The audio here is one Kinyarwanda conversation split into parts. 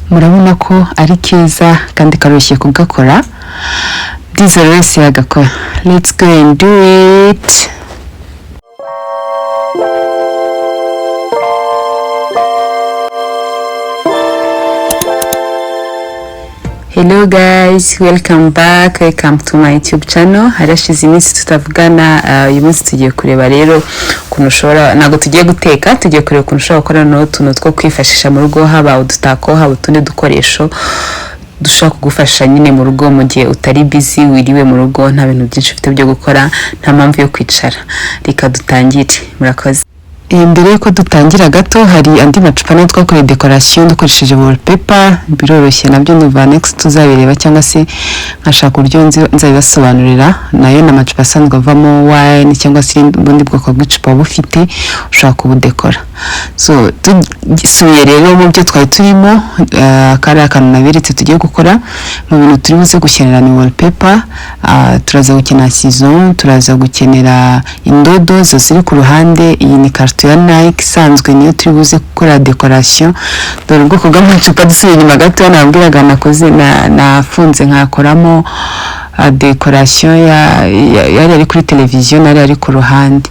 Murabona ko ari keza kandi karoroshye kugakora. Ndizera wese yagakora. Let's go and do it. Hello guys, welcome back, welcome to my YouTube channel. Harashize iminsi tutavugana. Uyu munsi tugiye kureba rero ukuntu ushobora, ntabwo tugiye guteka, tugiye kureba ukuntu ushobora gukora n'utuntu two kwifashisha mu rugo, haba udutako, haba utundi dukoresho dushobora kugufasha nyine mu rugo mu gihe utari busy, wiriwe mu rugo, nta bintu byinshi ufite byo gukora, nta mpamvu yo kwicara. Reka dutangire, murakoze. Mbere yuko dutangira gato, hari andi macupa nayo twakoreye decoration dukoresheje wallpaper. Biroroshye nabyo, ndumva next tuzabireba cyangwa se nkashaka uburyo nzabibasobanurira. Nayo ni amacupa asanzwe avamo wine cyangwa se ubundi bwoko bw'icupa waba ufite, ushobora kubudekora. So dusubiye rero mu byo twari turimo, kari akantu naberetse tugiye gukora. Mu bintu turi buze gukenera ni wallpaper, turaza gukenera ciseaux, turaza gukenera indodo zo ziri ku ruhande. Iyi ni karito ya Nike isanzwe, niyo turi buze gukora decoration. Dore ubwoko bw'amacupa, dusubiye inyuma gato, nabwiraga nakoze nafunze nkakoramo decoration yari ari kuri televiziyo, nari ari ku ruhande.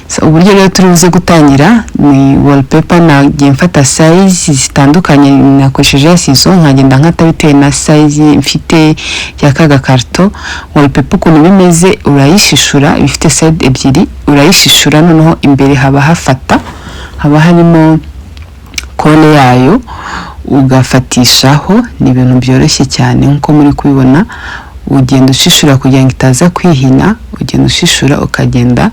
So, uburyo rero turi buze gutangira ni wallpaper. Nagiye mfata size zitandukanye, nakoresheje ya ciseaux nkagenda nkata bitewe na size mfite ya ka gakarito. Wallpaper ukuntu bimeze, urayishishura, iba ifite side ebyiri, urayishishura noneho imbere haba hafata, haba harimo colle yayo, ugafatishaho. Ni ibintu byoroshye cyane nk'uko muri kubibona. Ugenda ushishura kugira ngo itaza kwihina, ugenda ushishura ukagenda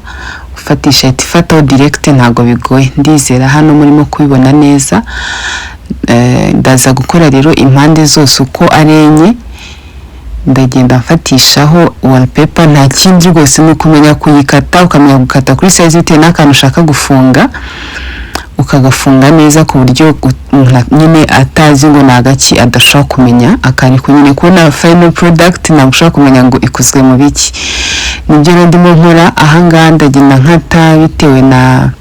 ufatisha, ihita ifataho direct, ntabwo bigoye. Ndizera hano murimo kubibona neza. Ndaza gukora rero impande zose uko ari enye, ndagenda mfatishaho wallpaper. Nta kindi rwose, ni ukumenya kuyikata, ukamenya gukata kuri size bitewe n'akantu ushaka gufunga, ukagafunga neza ku buryo nyine atazi ngo ni agaki, adashobora kumenya akantu. Nyine kubona final product, ntabwo ushobora kumenya ngo ikozwe mu biki. Nibyo rero ndimo nkora ahangaha, ndagenda nkata bitewe na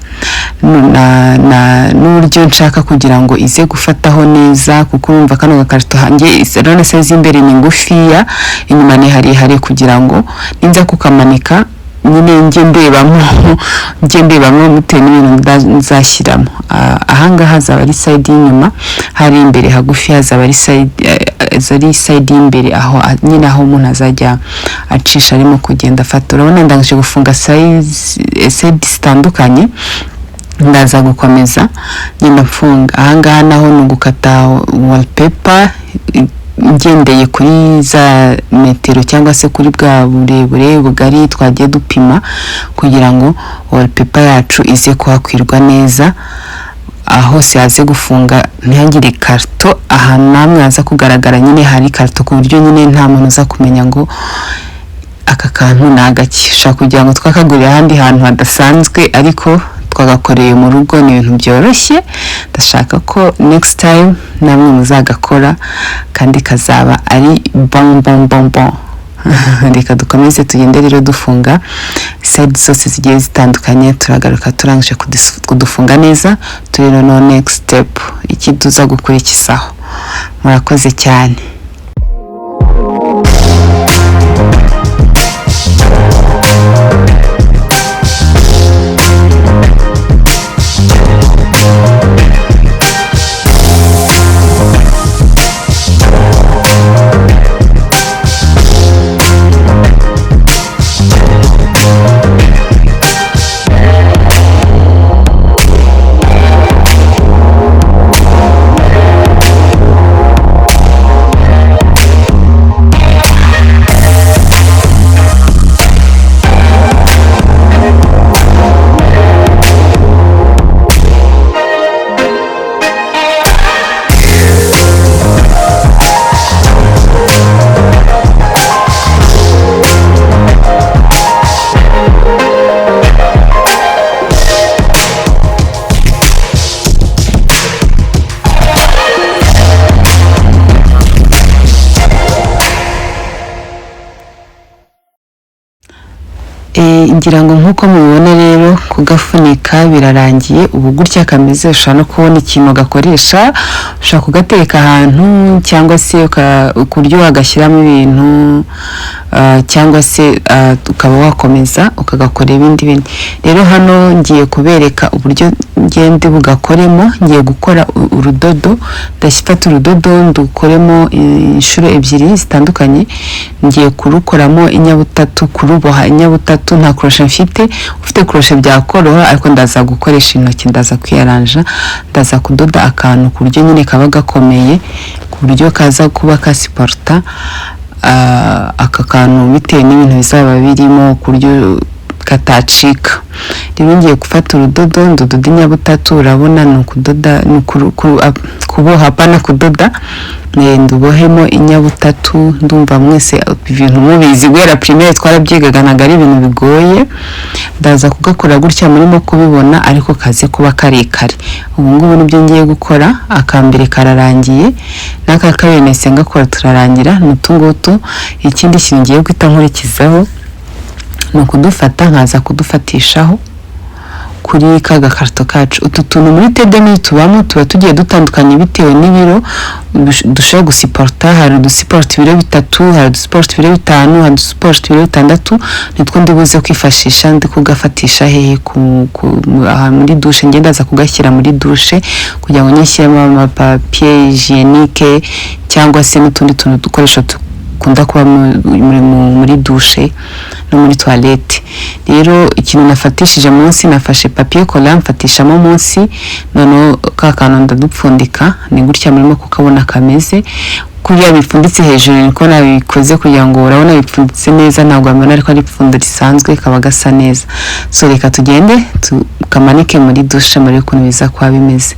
n'uburyo nshaka kugira ngo ize gufataho neza, kuko urumva kano gakarito hanjye urabona size y'imbere ni ngufiya, inyuma ni harehare, kugira ngo ninza kukamanika nyine njye ndebamo bitewe n'ibintu nzashyiramo. Ahangaha hazaba ari side y'inyuma, hari imbere hagufi hazaba ari side y'imbere, aho nyine aho umuntu azajya acisha arimo kugenda afata. Urabona ndangije gufunga size side zitandukanye, ndaza gukomeza ngenda mfunga. Ahangaha naho ni ugukata wallpaper ngendeye kuri za metero cyangwa se kuri bwa burebure bugari twagiye dupima, kugira ngo wallpaper yacu ize kuhakwirwa neza, hose haze gufunga, ntihagire karito ahantu namwe haza kugaragara nyine hari karito, ku buryo nyine nta muntu uza kumenya ngo aka kantu ni agaki. Ushobora kugira ngo twakagurira ahandi hantu hadasanzwe, ariko twagakoreye mu rugo. Ni ibintu byoroshye. Ndashaka ko next time namwe muzagakora kandi kazaba ari bon bon bon bon. Reka dukomeze tugende rero dufunga side zose zigiye zitandukanye. Turagaruka turangije kudufunga neza, turi noneho next step, iki tuza gukurikizaho. Murakoze cyane. Ngira ngo nk'uko mubibona rero, kugafunika birarangiye. Ubu gutya kameze, ushobora no kubona ikintu gakoresha, ushobora kugatereka ahantu cyangwa se ku buryo wagashyiramo ibintu, cyangwa se ukaba wakomeza ukagakora ibindi bintu. Rero hano ngiye kubereka uburyo ngende bugakoremo. Ngiye gukora urudodo, ndafata urudodo ndukoremo inshuro ebyiri zitandukanye. Ngiye kurukoramo inyabutatu, kuruboha inyabutatu. Nta crochet mfite. Ufite crochet byakoroha, ariko ndaza gukoresha intoki, ndaza kwiyaranja, ndaza kudoda akantu ku buryo nyine kaba gakomeye, ku buryo kaza kuba kasiporuta aka kantu bitewe n'ibintu bizaba birimo, ku buryo katacika. Rero ngiye gufata urudodo ndododa inyabutatu. Urabona ni ukudoda, ni kuboha, apana kudoda. Ndubohemo inyabutatu. Ndumva mwese ibintu mubizi, guhera primaire twarabyigaga, ntabwo ari ibintu bigoye. Ndaza kugakora gutya murimo kubibona, ariko kaze kuba karekare. Ubu ngubu nibyo ngiye gukora. Akambere kararangiye, n'aka kabiri nahise ngakora, turarangira ni utu ngutu. Ikindi kintu ngiye guhita nkurikizaho ni ukudufata nkaza kudufatishaho kuri ka gakarito kacu. Utu tuntu muri tedemi tubamo, tuba tugiye dutandukanye bitewe n'ibiro dushobora gusiporta. Hari udusiporta ibiro 3, hari udusiporta ibiro 5, hari udusiporta ibiro 6. Nitwo ndi buze kwifashisha ndi kugafatisha hehe? Aha muri douche. Ngenda ndaza kugashyira muri douche kugira ngo nyishyiremo amapapier hygiénique cyangwa se n'utundi tuntu dukoresho dukunda kuba muri douche no muri toilette. Rero ikintu nafatishije munsi, nafashe papier collant mfatishamo munsi, noneho ka kantu ndadupfundika. Ni gutya murimo kukabona kameze. Kuriya bipfunditse hejuru niko nabikoze kugira ngo, urabona bipfunditse neza, ntabwo wabibona ariko ari ipfundo risanzwe, kaba gasa neza. So reka tugende tukamanike muri douche muri ukuntu biza kuba bimeze.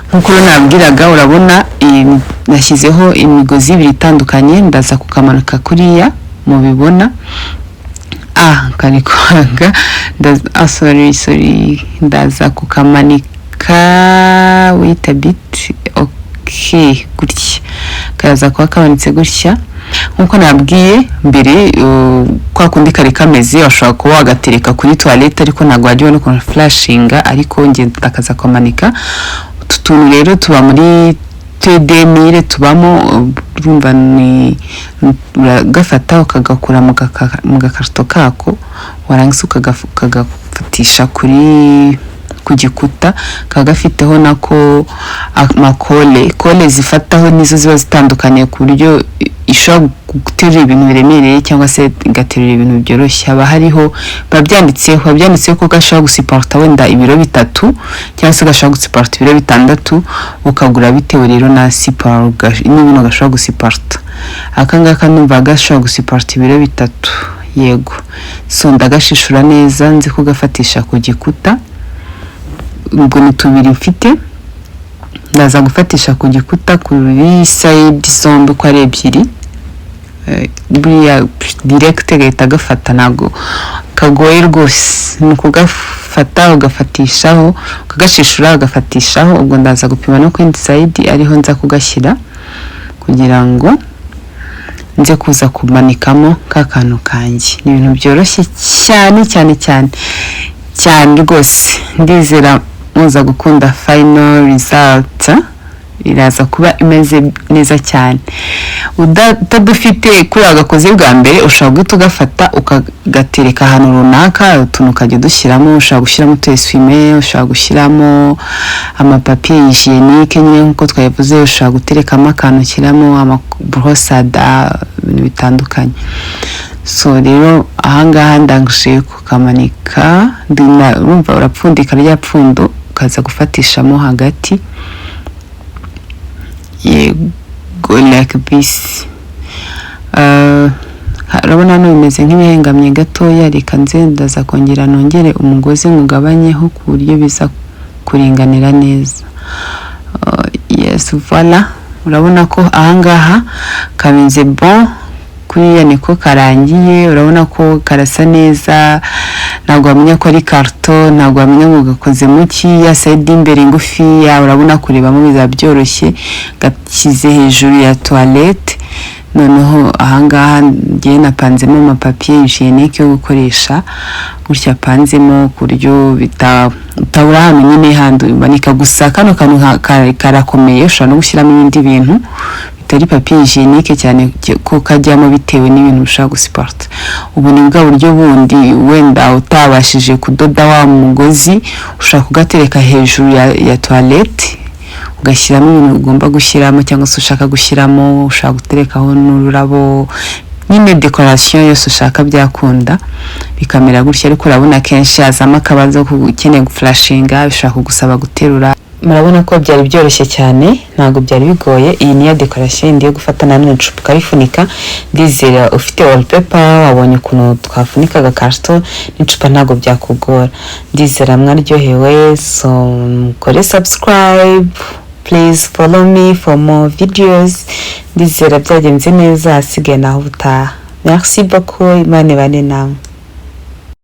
Nk'uko rero nabwiraga, urabona nashyizeho imigozi ibiri itandukanye, ndaza kukamanika kuriya mubibona. Kari kwanga. Sorry, sorry, ndaza kukamanika. Wait a bit. Okay, gutya karaza kuba kamanitse gutya. Nk'uko nabwiye mbere, kwa kundi kari kameze, washobora kuba wagatereka kuri toilette, ariko ntabwo wajya ubona ukuntu flashinga, ariko njye ndakaza kumanika. Utu tuntu rero tuba muri tedemire tubamo. Urumva ni uragafata ukagakura mu gakarito kako, warangiza ukagafatisha ku gikuta. Kaba gafiteho nako amakole, kole zifataho nizo ziba zitandukanye, ku buryo ishobora guterura ibintu biremereye cyangwa se igaterura ibintu byoroshye. Haba hariho, biba byanditseho ko gashobora gusiporta wenda ibiro 3 cyangwa se gashobora gusiporta ibiro 6. Ukagura bitewe rero na siporo n'ibintu gashobora gusiporta. Aka ngaka numva gashobora gusiporta ibiro 3, yego. So ndagashishura neza nzi kugafatisha ku gikuta. Ubwo ni tubiri mfite, ndaza gufatisha ku gikuta kuri side zombi uko ari ebyiri. Buriya direct gahita gafata, ntabwo kagoye rwose, ni ukugafata ugafatishaho, ukagashishura ugafatishaho. Ubwo ndaza gupima no ku yindi side ariho nza kugashyira kugira ngo nze kuza kumanikamo ka kantu kanjye. Ni ibintu byoroshye cyane cyane cyane cyane rwose. Ndizera muza gukunda final result, iraza kuba imeze neza cyane. Utadufite kuri agakoze bwa mbere, ushobora guhita ugafata ukagatereka ahantu runaka, utuntu ukajya udushyiramo. Ushobora gushyiramo utu essuie-main, ushobora gushyiramo amapapier hygiénique nyine nk'uko twabivuze, ushobora guterekamo akantu ushyiramo amaborosada, ibintu bitandukanye. So rero ahangaha ndangije kukamanika. Urumva urapfundika rya pfundo, ukaza gufatishamo hagati, yego, like this. Urabona hano bimeze nk'ibihengamye gatoya. Reka nze ndaza kongera nongere umugozi ngugabanyeho ku buryo biza kuringanira neza. Yes, voilà, urabona ko ahangaha kameze bon. Kuriya niko karangiye. Urabona ko karasa neza, ntabwo wamenya ko ari karito, ntabwo wamenya ngo gakoze mu ki. Ya side y'imbere ngufiya, urabona kurebamo bizaba byoroshye. Gashyize hejuru ya toilette. Noneho ahangaha ngiye napanzemo ama papier hygiénique yo gukoresha gutya, apanzemo ku buryo utabura ahantu nyine handi umanika. Gusa kano kantu karakomeye, ushobora no gushyiramo ibindi bintu bitari papier hygiénique, cyane ko kajyamo bitewe n'ibintu ushaka gusiporta. Ubu ni bwa buryo bundi, wenda utabashije kudoda wa mugozi, ushobora kugatereka hejuru ya toilette, ugashyiramo ibintu ugomba gushyiramo cyangwa se ushaka gushyiramo. Ushaka guterekaho n'ururabo nyine, décoration yose ushaka byakunda, bikamera gutya. Ariko urabona kenshi hazamo akabazo, ukeneye guflushinga bishobora kugusaba guterura. Murabona ko byari byoroshye cyane, ntabwo byari bigoye. Iyi niyo décoration yindi yo gufata nanone icupa ukarifunika. Ndizera ufite wallpaper, wabonye ukuntu twafunika agakarito n'icupa, ntabwo byakugora. Ndizera mwaryohewe. So mukore subscribe, please follow me for more videos. Ndizera byagenze neza, ahasigaye naho ubutaha. Merci beaucoup, Imana ibane namwe.